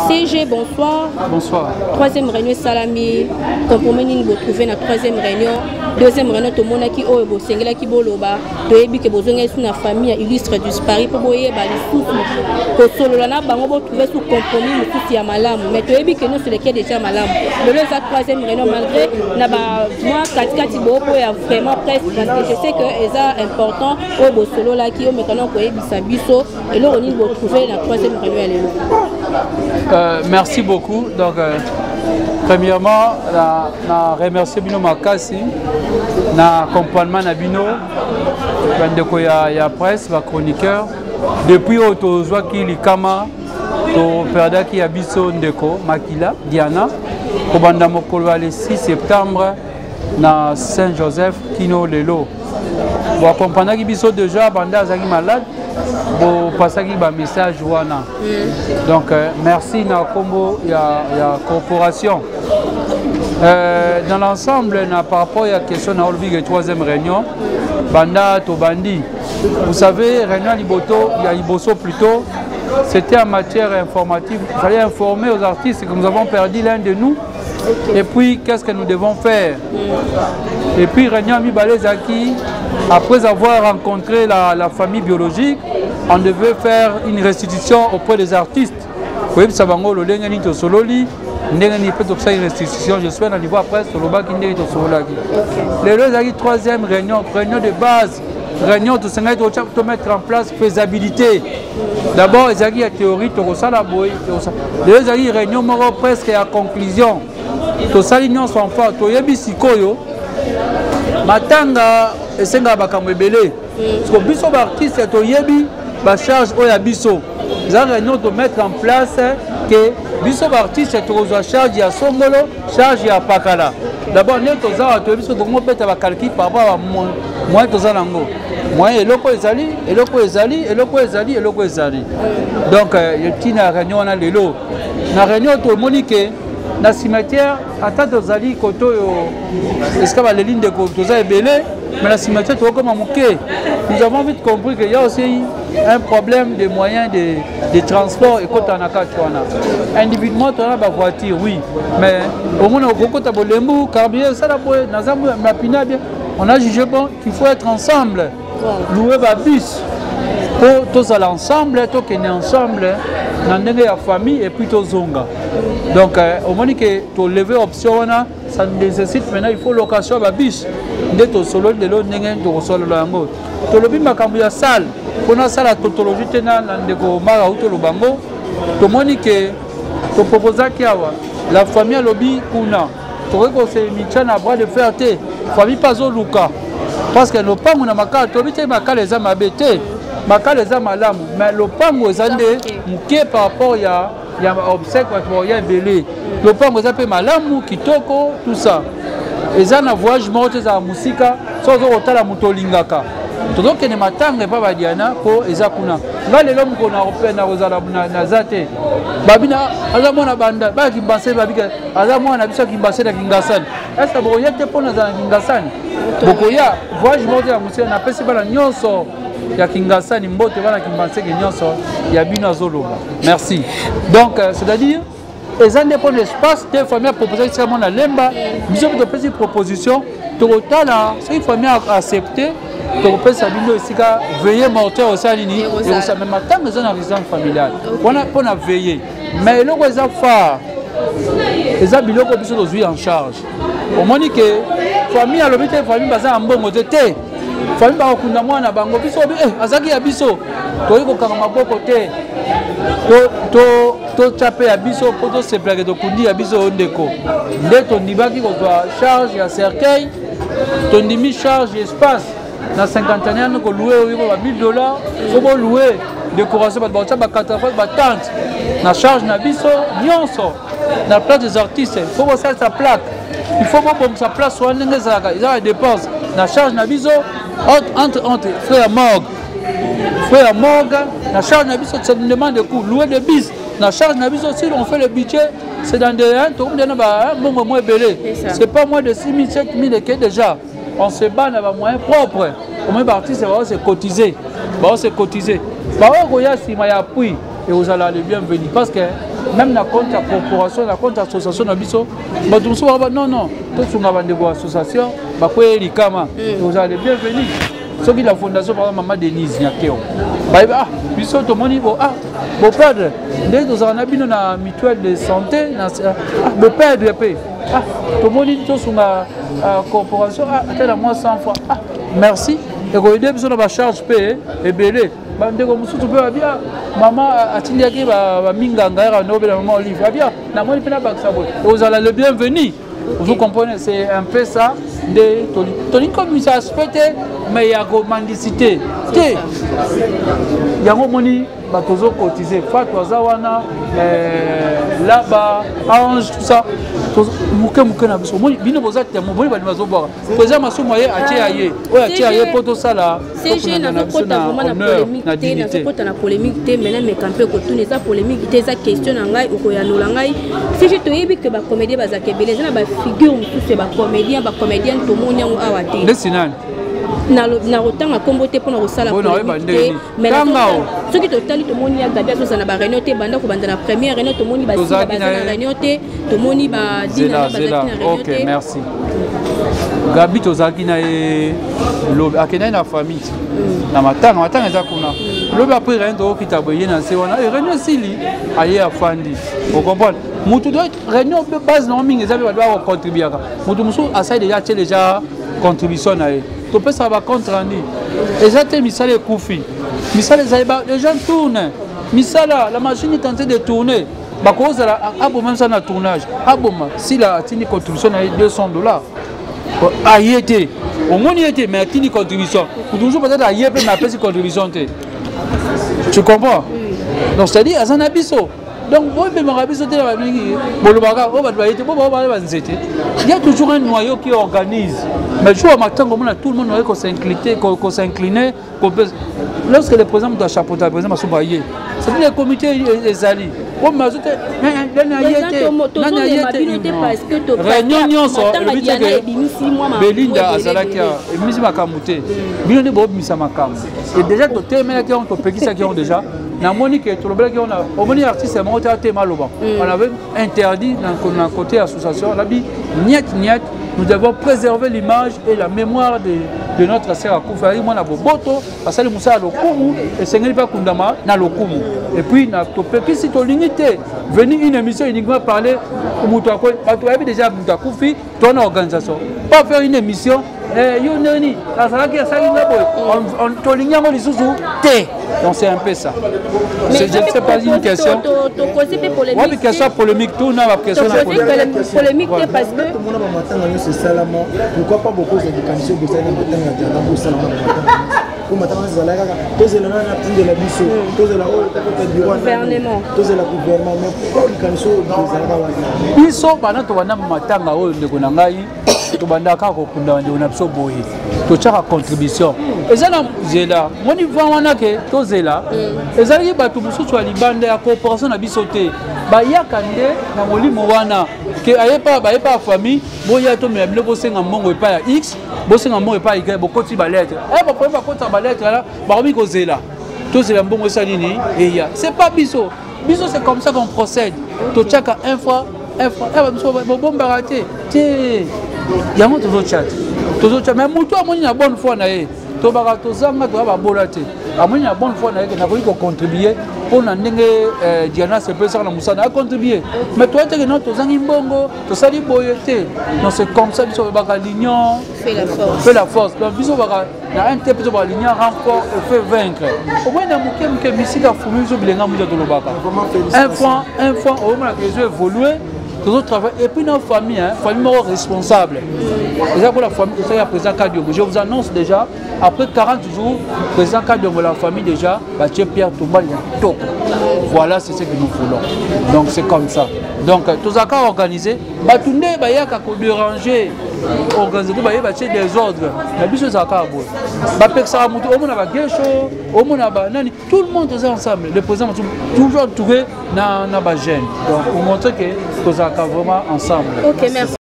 CG, bonsoir. Bonsoir. Troisième réunion esalami, compromis nini botrouve na troisième réunion? Deuxième réunion tomonaki oyo bosengelaki boloba, toyebi ke bozongeli su na famille ya illustre disparu mpo boyeba lisusu kosolola na bango, botrouve su compromis mosusu ya malamu, mais toyebi ke nyonso eleki déjà malamu. Lelo eza troisième réunion, malgré na bamwa katikati booboya vraiment presque, parce que je sais que eza important oyo bosololaki. Omekana koyebisa biso eloko nini botrouve na troisième réunion ya lelo? Merci beaucoup. Donc premièrement, na remercier bino makasi na accompagnement na bino, bandeko ya presse, bachroniqueur. Depuis oyo tozwaki likama, toperdaki ya biso ndeko Makila Diana, kobanda mokolo ya le 6 septembre na Saint Joseph kino lelo, boaccompagnaki biso déjà. Banda azalaki malade, bopasaki bamessage wana. Donc merci na nkombo ya corporation. Dans l'ensemble, na par rapport ya question na olobi ke troisième réunion, banda tobandi, vous savez, réunion liboto ya liboso plutôt, c'était en matière informative. Il fallait informer aux artistes que nous avons perdu l'un de nous et puis qu'est-ce que nous devons faire. Et puis réunion mibale ezalaki après avoir rencontré la famille biologique, on devait faire une restitution auprès des artistes, koyebisa bango lolenge nini tosololi, ndenge nini mpe topesaki restitution. J'espère na niveau après tolobaki ndenge tosololaki. Lelo ezalaki troisième réunion, réunion de base, réunion tosengaki tomettre en place faisabilité. D'abord ezalaki ya théorie, tokosala boye. Lelo ezalaki réunion moko presque ya conclusion. Tosali nyonso, enfin toyebi sikoyo matanga esengaka makambo ebele, parce que biso baartiste toyebi bacharge oyo ya biso. Eza réunion tomettre en place ke biso baartiste tokozwa charge ya songolo, charge ya pakala. D'abord nde toza awa, toyebi biso tokomobeta bacalcul par rapport ya moyen toza nango, moyen eloko ezali, eloko ezali, eloko ezali, eloko ezali. Donc ntina ya réunion wana lelo, na réunion tomoni ke na cimetière, ata tozali kote oyo esika baleli ndeko, toza ebele, mais na cimetière tokokoma moke. Nous avons vite compris que y a aussi un problème de moyens de transport ekota na kati wana. Individuellement toza na bavoiture, oui, mais omona okokota bolembu, carburant esala boye, naza mapina bien. On a jugé bon qu'il faut être ensemble, louer babus mpo tozala ensemble, tokende ensemble na ndenge ya famille et puis tozonga. Donc omoni ke tolever option wana, ça nécessite maintenant, il faut location ya babus. Nde tosololi lelo ndenge tokosolola yango. Tolobi makambo ya salle mpona asala tautologie te na ndeko Mara auti toloba yango. Tomoni ke toproposaki awa, la famille alobi kuna tokoki kosemitya na bras de fer te. Famille mpe azoluka parce que lopango na Makala, tolobi te Makala eza mabe te, Makala eza malamu, mais lopango eza nde moke par rapport ya obsèque. Bato bakoya ebele, lopango eza mpe malamu, kitoko, tout ça. Eza na voyage moko te, ezala mosika. So oza kotala moto olingaka, tozokende matanga epa badiana mpo eza kuna. Nga lelo mokolo nakozala naza te. Babina aza mwana banda baya Kimbasele, babika aza mwana na biso ya Kimbasele ya Kingasani. Est-ce bokoya te mpo nazala na Kingasani? Bokoya. Voyage moko te ya mosika. Napesi bana nyonso ya Kingasani mbote, bana Kimbanseke nyonso ya bino azoloba merci. Donc c'est-à-dire eza nde mpona espace te. Famille apropose esika mwana Lemba, biso mpe topesi proposition. Tokotala soki famille accepte, tokopesa bino esika veillée mortuaire osala nini ekosala. Mais matanga eza na résidence familiale wana mpona veillée. Mais eloko eza phare, eza biloko biso tozwi en charge. Omoni ke famille alobi te, famille baza na mbongo te. Te, famille bakokunda mwana bango, biso eh, azalaki ya biso, tokoki kokanga maboko te. Totya mpe ya biso mpo tosepelake tokundi ya biso oyo ndeko. Nde tondimaki kozwa charge ya cercueil, tondimi charge espace na cinquantenaire, kolouer oyo ba 1000 $, so bolouer décoration, bato bakotya bacatafalque, batente, na charge na biso nyonso. Na place des artistes, faut bosalisa plaque, il faut bobongisa place wana ndenge ezalaka, eza ya dépense na charge na biso. Entre frais ya morgue, frais ya morgue na charge na biso. Ça nous demande de coût, louer de bus na charge na biso. Si on fait le budget, c'est dans des tokomi na ba mbongo mo ebele, c'est pas moins de 6 000, 7 000 eke. Déjà on se bat na bamoyen propre. Omoi baartiste bao se cotiser, bao se cotiser, baoyo koya nsima ya appui ekozala le bienvenu, parce que Même na compte ya corporation, na compte ya association na biso, bato mosusu baba non non, tosunga bandeko ya association bakweye likama, tozala le bienvenu. Soki la fondation, par exemple mama Denise Nyakeo, bayebi, ah, biso tomoni bo, ah, boperdre nde tozala na bino na mutuelle de santé na, ah, boperdre mpe, ah, tomoni tosunga, ah, corporation, ah, ata na mwa 100 fois, ah, merci, ekoyede biso na bacharge mpe ebele. Bandeko mosusu mpe babi, ah, mama atindiaki baminganga yaka nobela mama Olive, abi, ah, namoni mpe nabakisa boye, ozala le bienvenu. Vous comprenez, c'est un peu ça nde tolingi komimisa aspect te, mais ya komandicité te. Yango omoni bato ozokotize, Fatu aza wana, laba ange, tout ça, moke moke na biso. Omoni bino boza temo, omoni bato bazobwaka président Masumu, aye atie ya ye oyo atie ya ye mpo tosala. CG, nazokota vraiment na polémique te, nazokota na polémique te, mais nameka mpe kotuna. Eza polémique te, eza question na ngai, okoyanola ngai. CG, toyebi ke bacomédien bazalaka ebele, eza na bafigure mosusu ya bacomédien, bacomédienne, tomoni yango awa te. Ndesi nani? Na kotanga nkombo te mpona kosala polémique te, mais soki totali, tomoni ya Gabi azozala na baréunion te. Banda kobanda na première réunion, tomoni basila baza na réunion te, tomoni badina bazalaki na réunion te. Merci. Gabi, tozalaki na ye lobi, akendaki na famille na matanga. Matanga eza kuna lobi. Après réunion, tokokita boye, ye na se wana, réunion esili, aye afandi. Ocomprendre, motu réunion base nango mingi eza mpe bato bakocontribuaka. Motu mosusu asali déjà, atie déjà contribution na ye, topesaka bacompte rendu. Eza te misala ekufi, misala ezali, les gens tourne misala, la machine est en train de tourner. Bakozala aboma misala na tournage, aboma sila atindi contribution na ye 200 $. Aye te, omoni ye te, mais atindi contribution. Motu mosusu peut-être aye mpe, mais apesi contribution te. Tu comprends? Donc c'est à dire aza na biso. Donc boyebemaka biso te na bamingi, bolobaka oyo bato baye te, bo bao baya banzete. Il y a toujours un noyau qui organise, mais jour ya matango, omona tout le monde oye kos'incliner. Lorsque le président moto achapeauta, le président Masumu aye, c'est-à-dire le comité ezali oyo mazo te, nani aye te, nani aye te. Réunion nyonso elobi te ke Belinda azalaki ebimisi makambo te. Bino nde bobimisa makambo. Et déjà totemelaki yango, topekisaki yango déjà. Namoni ke tolobelaki yango, omoni artiste moko te atema aloba. On avait interdit na côté association, nabi niet niet. Nous devons préserver l'image et la mémoire de notre sœur akufa. Azali mwana boboto, asali mosala lokumu, esengeli mpe akundama na lokumu. Et puis na topekisi, tolingi te venir une émission uniquement parler moto, bato bayebi déjà moto akufi. To na organisation, pas faire une émission, yo ndeni azalaki, asali nga boye, tolingi yango lisusu te. Donc c'est un peu ça. Je ne sais pas, une question wapi, question polémique, tuna baquestion. Na polémique te, parce que Tomona bamatanga nyonso esalama. Pourquoi pas bokozwa likanisi oyo bosali na matanga ya Diana, bosalama na matanga po matanga nyonso ezalaki kaka tozela nani atindela biso, tozela oyo tokota bureau, tozela gouvernement? Mais pourquoi likanisi oyo ezalaka wana? Biso bana tobanda matanga oyo, ndeko na ngai, tobandaka kaka kokunda bandeko na biso boye, totiaka contribution eza na nzela. Moni vent wana ke tozela, ezalaki bato mosusu ya libanda ya coopération na biso te, bayaka nde na molimo wana ke ayepa, bayepa ya famille, boya tomela bino, bosenga mbongo epai ya X, bosenga mbongo epai ya Y, bokoti balettre, e bakomi bakotaka balettre wana, bakomi kozela, tozela mbongo esa nini eya. C'est pas biso, biso c'est comme ça qu'on procède. Totiaka un fois, un fois, biso bobombaka te te, yango tozotya te, tozotya. Mais motu amoni na bonne foi na ye, tobaka tozanga, toya babola te, amoni na bonne foi na ye ke nakoki kocontribue mpo na ndenge Diana sepesaka na mosala, acontribue. Mais toya teke non, tozangi mbongo, tosali boye te. Non, c'est comme ça. Biso baka l'union fait la force. Donc biso baka na un te, biso baka l'union renfort et fait vaincre. Omoi na moke moke misika fumi, biso bilenga mutu tolobaka un franc, un franc, omonaka ezo évolue, tozotravaille. Et puis na famille, hein, famille moko responsable eza pour la famille tosali ya président Kadiongo. Je vous annonce déjà, après 40 jours, président Kadiongo, la famille déjà batie pierre tombale ya kitoko. Voilà, c'est ce que nous voulons. Donc c'est comme ça. Donc tozalaka organisé, bato nde bayaka kodéranger organisateur, baye batie désordre na biso. Ezalaka boye, bapekisaka motu, omona bagesho, omona banani, tout le monde eza ensemble. Le président toujours entouré na bajeune, donc pour montrer que tozalaka vraiment ensemble. Ok, merci.